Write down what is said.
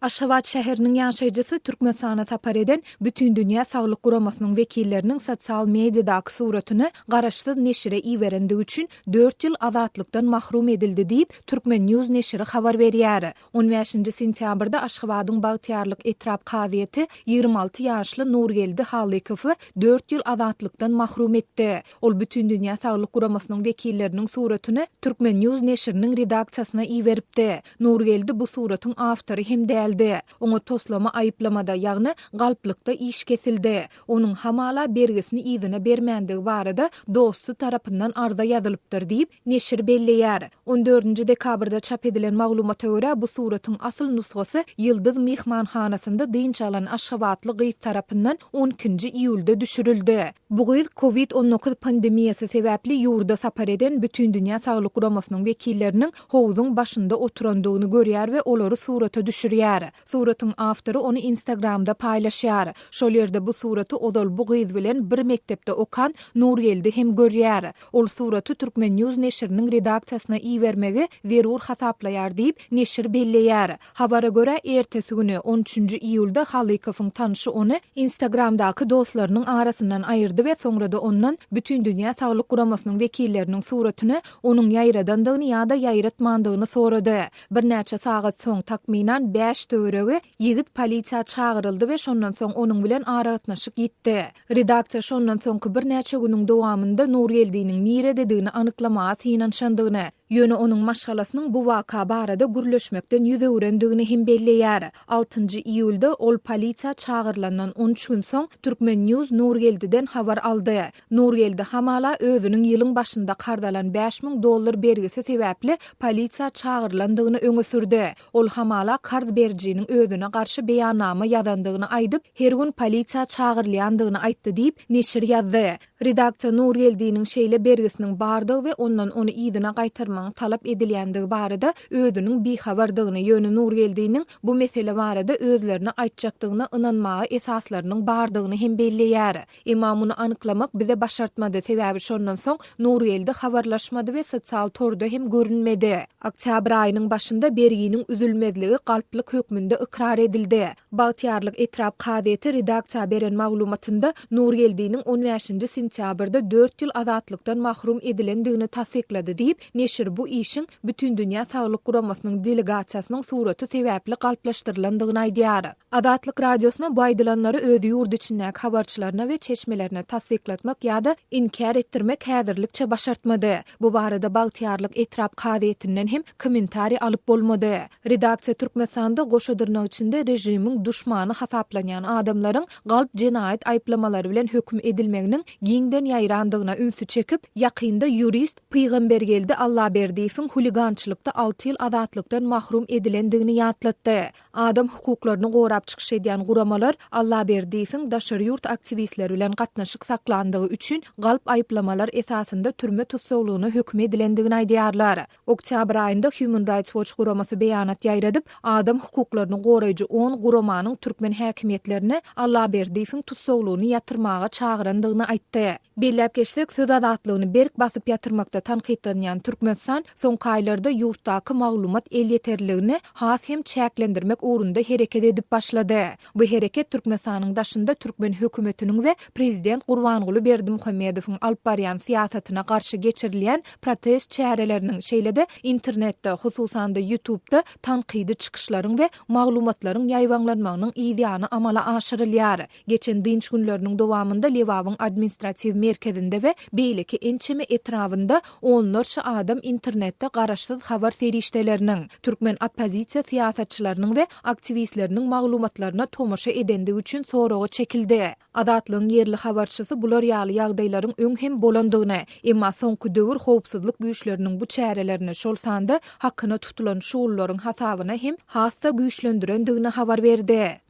Aşgabat şäheriniň ýaşaýjysy Türkmenistana sapar eden Bütindünýä saglyk guramasynyň wekilleriniň sosial mediadaky suratyny garaşsyz neşire iberendigi üçin dört ýyl azatlykdan mahrum edildi diýip, Turkmen. News neşiri habar berýär. On bäşinji sentýabrda Aşgabadyň Bagtyýarlyk etrap kazyýeti 26 ýaşly Nurgeldi Halykowy dört ýyl azatlykdan mahrum etdi. Ol Bütindünýä saglyk guramasynyň wekilleriniň suratyny Turkmen. News neşiriniň redaksiýasyna iberipdi. Nurgeldi bu suratyň awtory hem däldi. Oňa toslama aýyplamada, ýagny galplykda iş kesildi. Onuň hamala bergisini yzyna bermändigi barada dosty tarapyndan arza ýazylypdyr diýip, neşir belleýär. On dördünji dekabrda çap edilen maglumata görä, bu suratyň asyl nusgasy Ýyldyz myhmanhanasynda dynç alan aşgabatly gyz tarapyndan on ikinji iýulda düşürildi. Bu gyz Covid 19 pandemiýasy sebäpli ýurda sapar eden Bütindünýä Saglyk Guramasynyň wekilleriniň howzuň başynda oturandygyny görýär we olary surata düşürýär. Suratyň awtory ony Instagramda paýlaşýar. Şol ýerde bu suraty ozal bu gyz bilen bir mekdepde okan Nurgeldi hem görýär. Ol suraty Turkmen. News neşiriniň redaksiýasyna ibermegi zerur hasaplaýar diýip, neşir belleýär. Habara görä, ertesi güni, on üçünji iýulda Halykowyň tanşy ony Instagramdaky dostlarynyň arasyndan aýyrdy we soňra-da ondan Bütindünýä saglyk guramasynyň wekilleriniň suratyny onuň ýaýradandygyny ýa-da ýaýratmandygyny sorady. Birnäçe sagat soň, takmynan, bäş töweregi, ýigit polisiýa çagyryldy we şondan soň onuň bilen aragatnaşyk ýitdi. Redaksiýa şondan soňky birnäçe günüň dowamynda Nurgeldiniň nirededigini anyklamaga synanyşandygyny, ýöne onuň maşgalasynyň bu waka barada gürleşmekden ýüz öwrendigini hem belleýär. Altynjy iýulda, ol polisiýa çagyrylandan on üç gün soň, Turkmen. News Nurgeldiden habar aldy. Nurgeldi hamala özüniň ýylyň başynda karz alan 5000 dollar bergisi sebäpli polisiýa çagyrylandygyny öňe sürdi. Ol hamala karz berijiniň özüne garşy beýannama ýazandygyny aýdyp, her gün polisiýa çagyrylýandygyny aýtdy diýip, neşir ýazdy. Redaksiýa Nurgeldiniň şeýle bergisiniň bardygy we ondan ony yzyna gaýtarmagyň talap edilýändigi barada özüniň bihabardygyny, ýöne Nurgeldiniň bu mesele barada özlerine aýtjakdygyna ynanmaga esaslarynyň bardygyny hem belleýär. Emma muny anyklamak bize başartmady, sebäbi şondan soň Nurgeldi habarlaşmady we sosial torda hem görünmedi. Oktýabr aýynyň başynda berginiň üzülmezligi galplyk hökmünde ykrar edildi. Bagtyýarlyk etrap kazyýeti redaksiýa beren maglumatynda Nurgeldiniň on bäşinji sentýabrda dört ýyl azatlykdan mahrum edilendigini tassyklady diýip, neşir bu işiň Bütindünýä saglyk guramasynyň delegasiýasynyň suraty sebäpli galplaşdyrylandygyny aýdýar. Azatlyk Radiosyna bu aýdylanlary öz ýurt içindäki habarçylaryna we çeşmelerine tassyklatmak ýa-da inkär etdirmek häzirlikçe başartmady. Bu barada Bagtyýarlyk etrap kazyýetinden hem kommentariý alyp bolmady. Redaksiýa Türkmenistanda goşa dyrnak içinde režimiň duşmany hasaplanýan adamlaryň galp jenaýat aýyplamalary bilen höküm edilmeginiň giňden ýaýrandygyna ünsi çekip, ýakynda ýurist Pygambergeldi Allaberdiýewiň huligançylykda alty ýyl azatlykdan mahrum edilendigini ýatlatdy. Adam hukuklaryny gorap çykyş edýän guramalar Allaberdiýewiň daşary ýurt aktiwistleri bilen gatnaşyk saklandygy üçin galp aýyplamalar esasynda türme tussaglygyna höküm edilendigini aýdýarlar. Oktýabr aýynda Human Rights Watch guramasy beýanat ýaýradyp, adam hukuklaryny goraýjy on guramanyň türkmen häkimiýetlerini Allaberdiýewiň tussaglygyny ýatyrmaga çagyrandygyny aýtdy. Belläp geçsek, söz azatlygyny berk basyp ýatyrmakda tankytlanýan Türkmenistan soňky aýlarda ýurtdaky maglumat elýeterliligini has hem çäklendirmek ugrunda hereket edip başlady. Bu hereket Türkmenistanyň daşynda türkmen hökümetiniň we prezident Gurbanguly Berdimuhamedowyň alyp barýan syýasatyna garşy geçirilýän protest çäreleriniň, şeýle-de internetde, hususan-da YouTube-da tankydy çykyşlaryň we maglumatlaryň ýaýbaňlanmagynyň yzýany amala aşyrylýar. Geçen dynç günleriniň dowamynda Lebabyň administratiw merkezinde we beýleki ençeme etrabynda onlarça adam internetde garaşsyz habar serişdeleriniň, türkmen oppozisiýa syýasatçylarynyň we aktiwistleriniň maglumatlaryna tomaşa edendigi üçin soraga çekildi. Azatlygyň ýerli habarçysy bular ýaly ýagdaýlaryň öň hem bolandygyny, emma soňky döwür howpsuzlyk güýçleriniň bu çärelerini, şol sanda hakyna tutulan şugullaryň hasabyna hem has-da güýçlendirendigini habar berdi.